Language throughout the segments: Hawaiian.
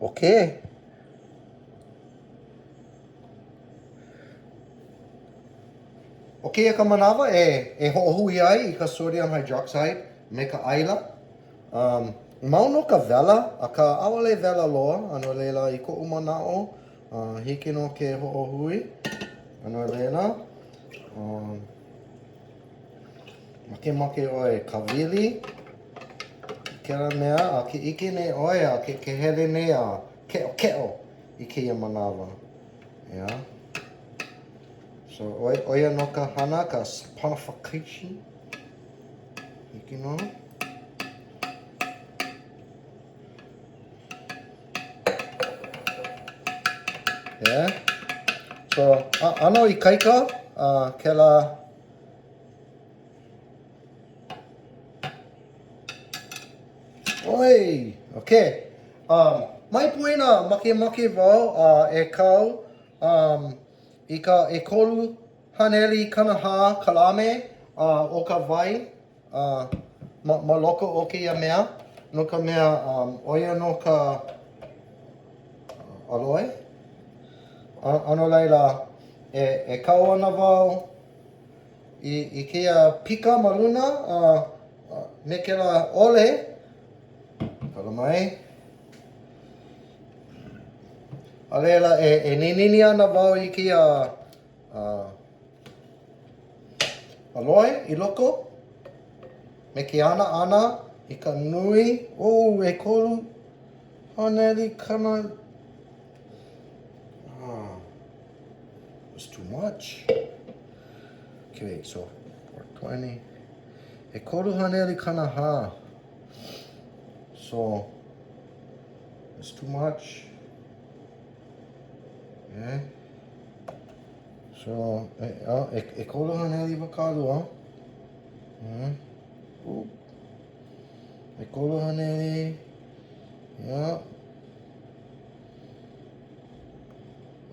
Okay. ʻO kēia ka manawa e, e hoʻohui ai i ka sodium hydroxide me ka ʻaila. Um, mau nō ka wela, akā ʻaʻole wela loa, a no laila i koʻu manaʻo, uh, hiki nō ke hoʻohui. A no laila, um, makemake ʻoe e kāwili i kēlā mea, a ke ʻike nei ʻoe a ke, ke hele nei a keʻokeʻo i kēia manawa. Yeah. So, ʻo ia nō ka hana, ka saponification. Hiki nō. Yeah. So, ʻano ikaika uh, kēlā Oi, okay. Um, mai poina makemake wau uh, e kau um, I ka 340 kalame o ka wai ma loko o kēia mea, no ka mea, ʻo ia nō ka aloe. A no laila, e kau ana wau i kēia pika ma luna me kēlā ʻole. Kala mai. A laila, e, e ninini ana wau i kēia uh, aloe i loko me ke ana ʻana i ka nui, oh, 300 kana, ah, it's too much. Okay, so 420, 340. So, It's too much. Okay. So, e, e, 320. Mm. Oop. 300. Yeah.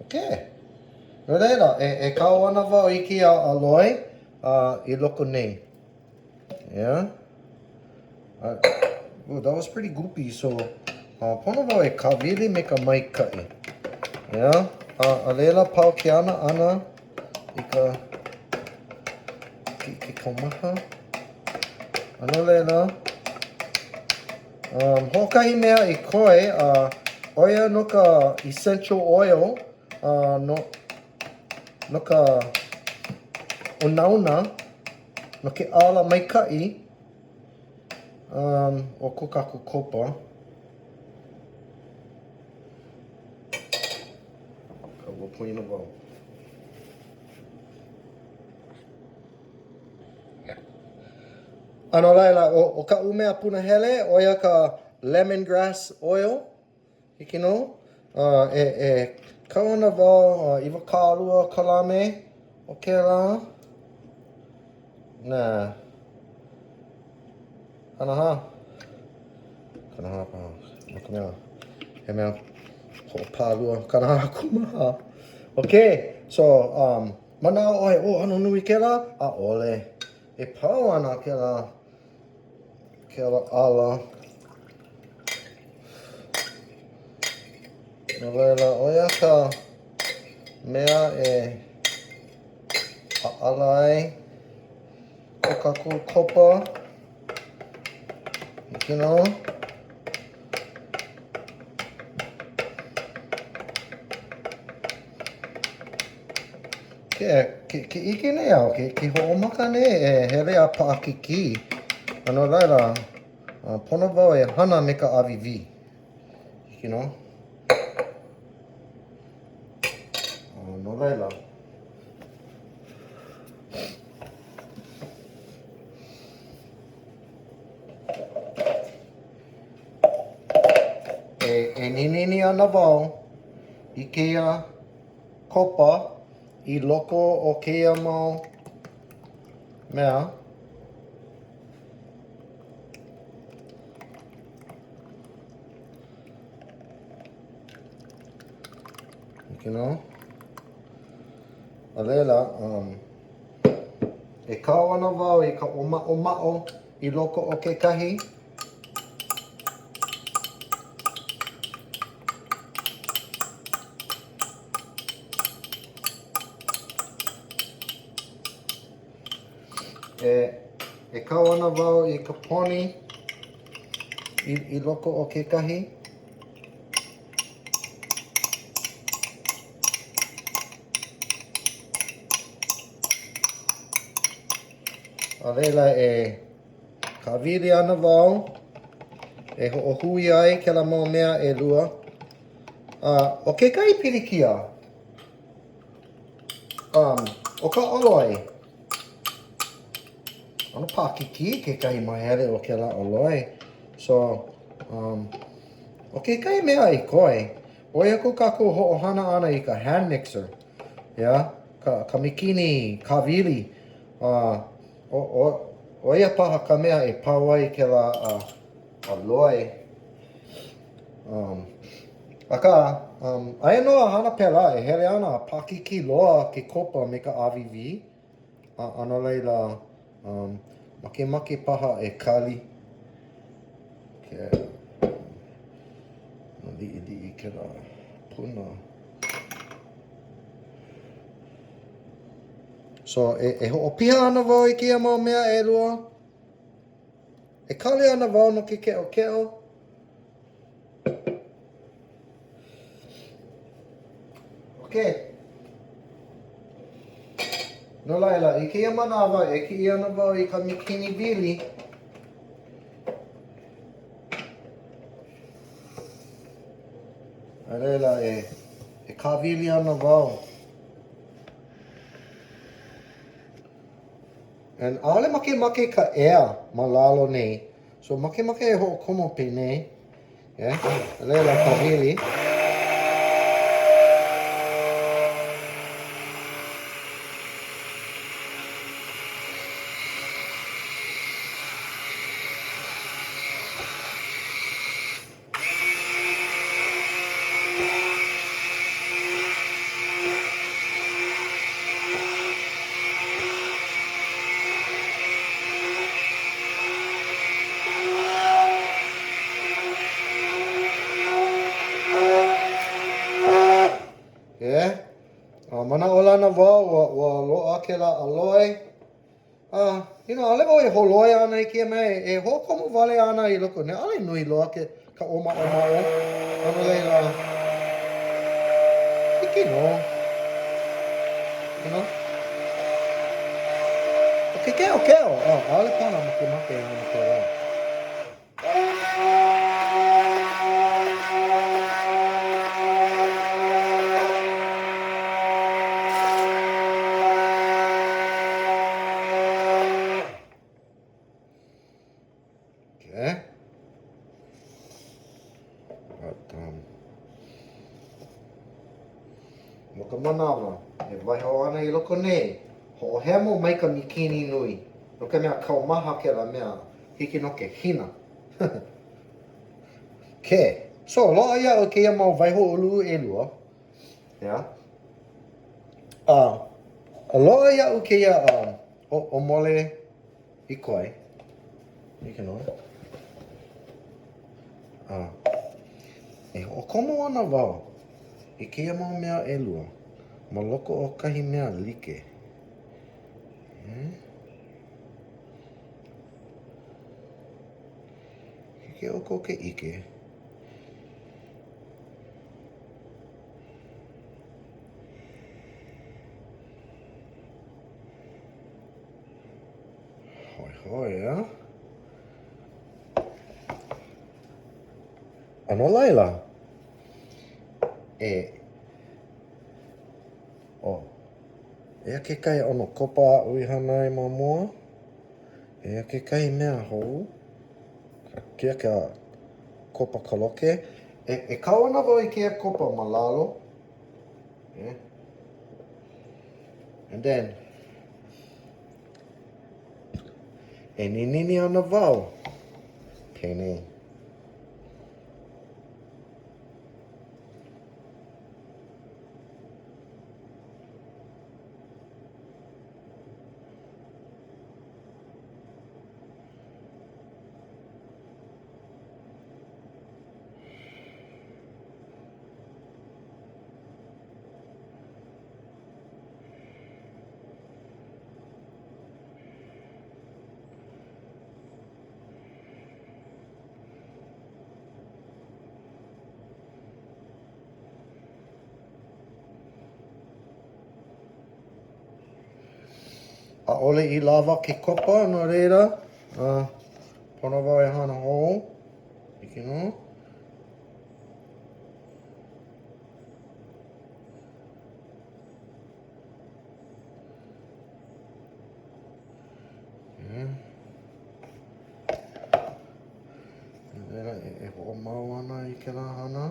Okay. No laila, e, e kau ana wau i kēia aloe uh, i loko nei. Yeah. Uh, ooh, that was pretty goopy, so uh, pono wau e kāwili me ka maikaʻi. Yeah. Uh, a laila pau ke ana ʻana i ka ke, ke kaumaha. A no laila, um, hoʻokahi mea i koe, uh, ʻo ia nō ka essential oil uh, no, no ka unauna No ke ʻala maikaʻi um, o ko kākou kopa. Ka ua poina wau. A no laila, ʻo, ʻo kaʻu mea punahele, ʻo ia ka lemongrass oil. Hiki nō. Uh, e, e kau ana wau uh, 20 kalame o kēlā. Nā. 40. 40 paha. No ka mea, he mea hoʻopālua 40 kūmāhā. Okay, so, um, manaʻo ʻoe, oh, ʻano nui kēlā? ʻAʻole. E pau ana kēlā Kēlā ʻala. No laila, ʻo ia ka mea e ʻaʻala ai ko kākou kopa. Hiki nō. Ke, ke, ke ʻike nei au, ke, ke hoʻomaka nei e hele a paʻakikī. A no laila, pono wau e hana me ka ʻāwīwī. Hiki nō. A no laila. E, e ninini ana wau i kēia kopa i loko o kēia mau mea. Hiki nō. A laila, um, e kau ana wau i ka ʻōmaʻomaʻo i loko o kekahi. E, e kau ana wau i ka poni i, i loko o kekahi. A laila e kāwili ana wau e hoʻohui ai kēlā mau mea ʻelua. A ʻo kekahi pilikia, um, ʻo ka ʻoloi, ʻano paʻakikī kekahi māhele o kēlā ʻoloi. So, um, ʻo kekahi mea i koe, ʻo ia ko kākou hoʻohana ʻana i ka hand mixer. Yeah, ka, ka mikini kāwili. Uh, ʻo, ʻo, ʻo ia paha ka mea e pau ai kēlā uh, ʻoloi. Um, akā, um, aia nō a hana pēlā, e hele ana a paʻakikī loa ke kopa me ka ʻāwīwī, a, a no laila, um, makemake paha e kali. Okay. Liʻiliʻi kēlā puna. So, e, e hoʻopiha ana wau i kēia mau mea ʻelua. E kali ana wau no ke keʻokeʻo. Okay. No laila, i kēia manawa, e kiʻi ana wau i ka mikini wili. A laila, e, e kāwili ana wau. And ʻaʻole makemake ka ea ma lalo nei. So makemake e hoʻokomo penei. Yeah. A laila kāwili. Yeah. Uh, manaʻolana wau, ua, ua loaʻa kēlā ʻaloi. A, you know, ʻaʻole wau e holoi ana i kēia mea, e, e hoʻokomo wale ana i loko nei. ʻAʻole nui loa ke, ka ʻōmaʻomaʻo. A no laila, hiki nō. You know? ʻO ke keʻokeʻo, oh, ʻaʻole paha makemake e hana pēlā. Okay. But, um, no ka manawa, e waiho ana i loko nei, hoʻohemo mai ka mikini nui, no ka mea kaumaha kēlā mea, Hiki nō ke hina. Okay. So, loaʻa iaʻu kēia mau waihoʻoluʻu ʻelua. Yeah. Uh, loaʻa iaʻu kēia um, ʻōmole i koe. Hiki nō. Uh, e hoʻokomo ana wau i kēia mau mea ʻelua ma loko o kahi mea like. Hmm? Hiki ʻoukou ke ʻike. Hoihoi, a? A no laila, e, oh, eia kekahi ʻano kopa aʻu i hana ai ma mua. Eia kekahi mea hou, kēia ka kopa kaloke. E, e kau ana wau i kēia kopa ma lalo. Yeah. And then, e ninini ana wau penei. ʻAʻole i lawa ke kopa, no laila, uh, pono wau e hana hou. Hiki nō. Yeah. Laila, e, e hoʻomau ana i kēlā hana.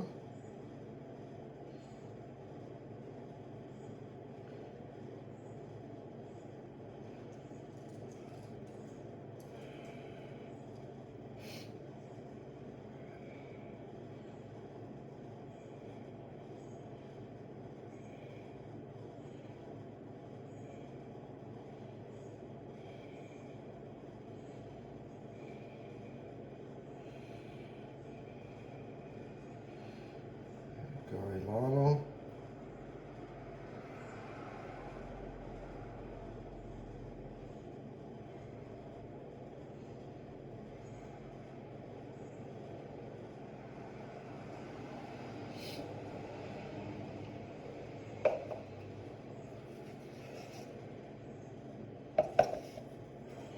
Kau i lalo.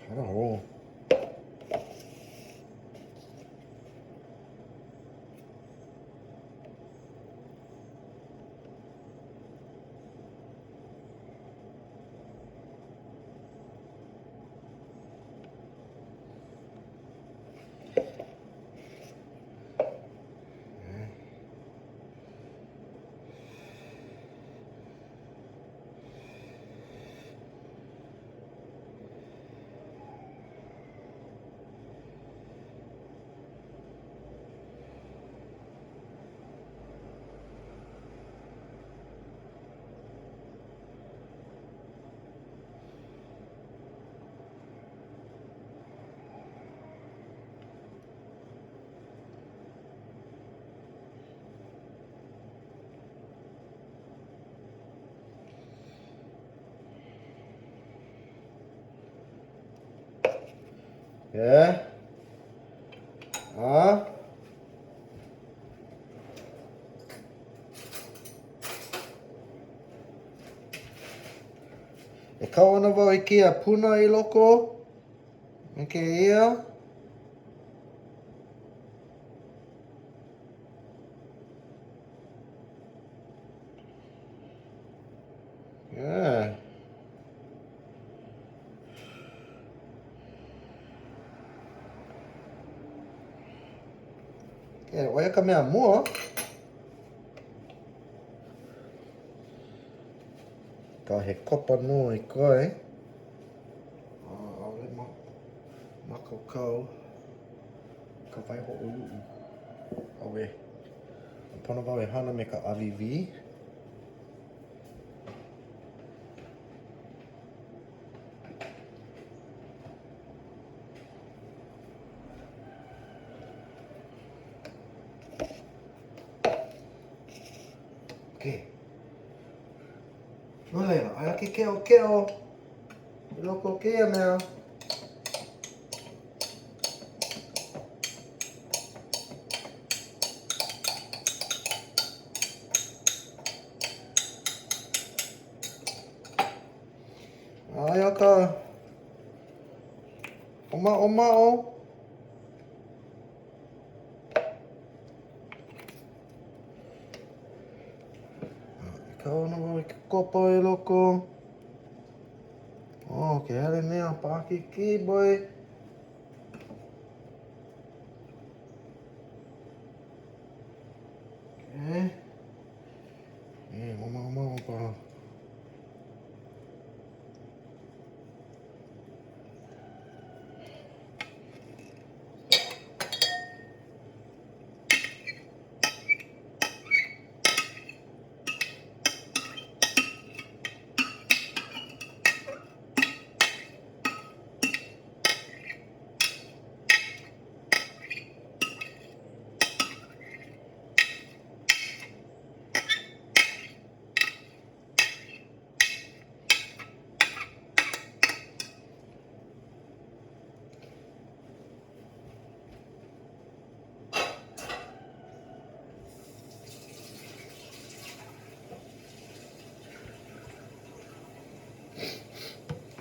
Hana hou. Yeah. A. E kau ana wau i kēia puna i loko me kēia. Yeah. Okay, ʻo ia ka mea mua. Ka he kopa nō i koe. ʻAʻole ma mākaukau ka waihoʻoluʻu. ʻAuē. Pono wau e hana me ka ʻāwīwī. Okay. No laila, aia ke keʻokeʻo i loko o kēia mea. Aia ka ʻōmaʻomaʻo. E kau ana wau i ke kopa i loko. Oh, ke hele nei a paʻakikī, boy. Okay. E, ʻōmaʻomaʻo paha.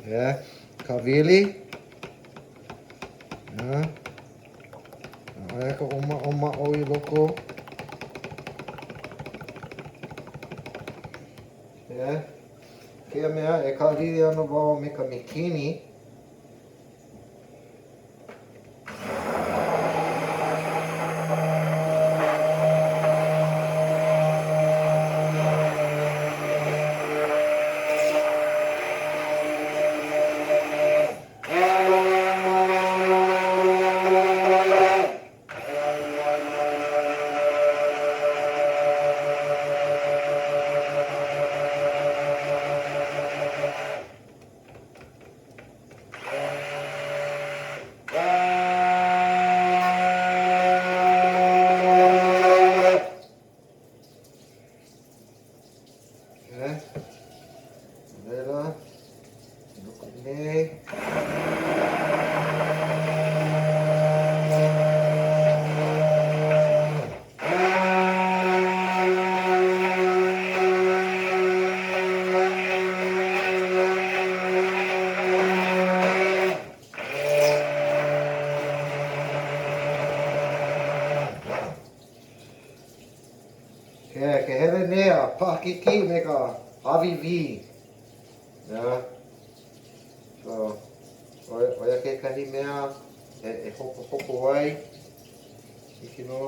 Yeah. Kāwili. Yeah. Aia ka ʻōmaʻomaʻo i loko. Yeah. Kēia mea e kāwili ana wau me ka mīkini. Okay. Laila, loko nei. Ke, ke hele nei a paʻakikī me ka ʻāwīwī. Yeah. So, ʻo ia kekahi mea e, e hopohopo ai. Hiki nō.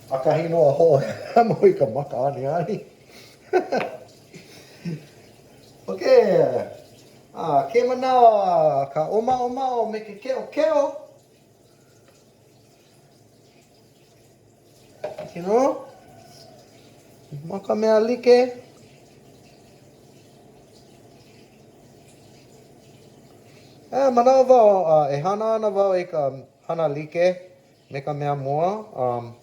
ʻAkahi nō a hoʻohemo i ka maka aniani. Ok, a ke manawa ka ʻōmaʻomaʻo me ke keʻokeʻo. Hiki nō. Ma ka mea like. E, manaʻo wau, uh, e hana ana wau i ka hana like me ka mea mua. Um,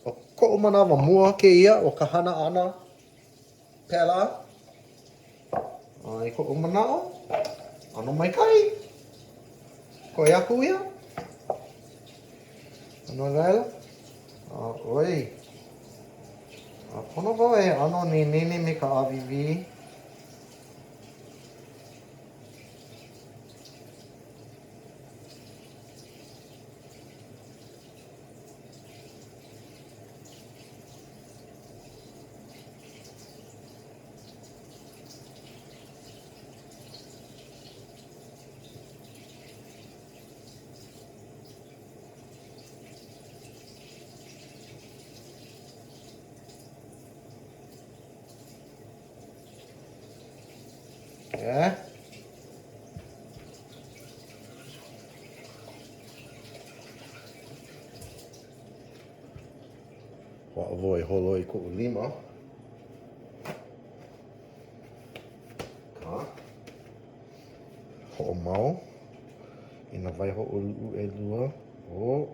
ʻo koʻu manawa mua kēia o ka hana ʻana pēlā. A i koʻu manaʻo, ʻano maikaʻi. Koe aku ia. A no laila, a ʻoi. A pono wau e ʻano ninini me ka ʻāwīwī. Yeah. Hoʻāwo e holo i koʻu lima. Ka. Hoʻomau i nā waihoʻoluʻu ʻelua. Oh.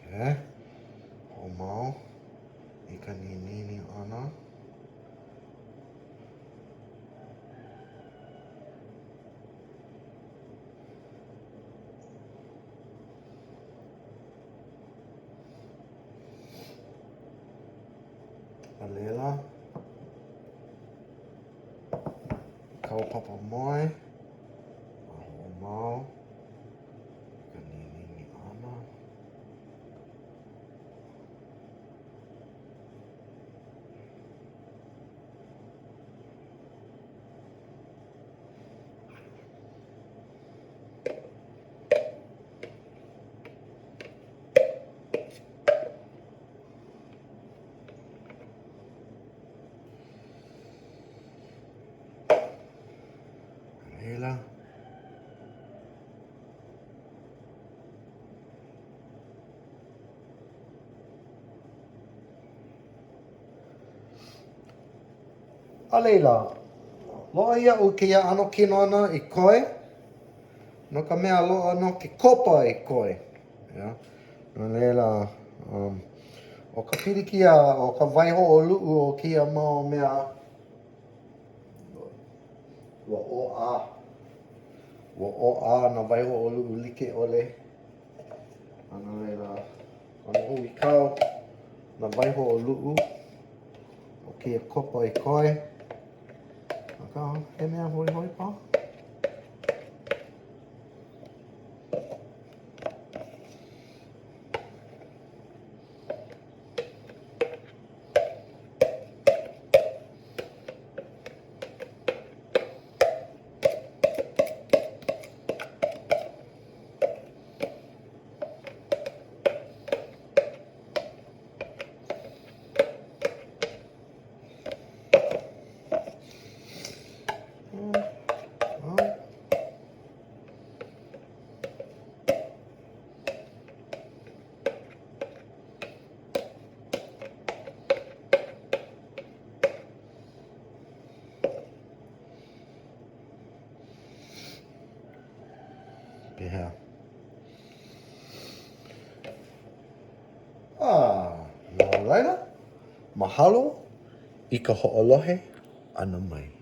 Okay. Hoʻomau i ka ninini ʻana. A laila, kau papa moe, a hoʻomau i ka ninini ʻana. Laila. A laila, loaʻa iaʻu kēia ʻano kino ʻana i koe, no ka mea loaʻa nō ke kopa i koe. Yeah. No laila, um, ʻo ka pilikia o ka waihoʻoluʻu o kēia mau mea, ua ʻōʻā. Ua ʻōʻā nā waihoʻoluʻu like ʻole. A no laila, ʻano huikau nā waihoʻoluʻu o kēia kopa i koe. Akā, he mea hoihoi paha. Pehea? A, no laila, mahalo i ka hoʻolohe ʻana mai.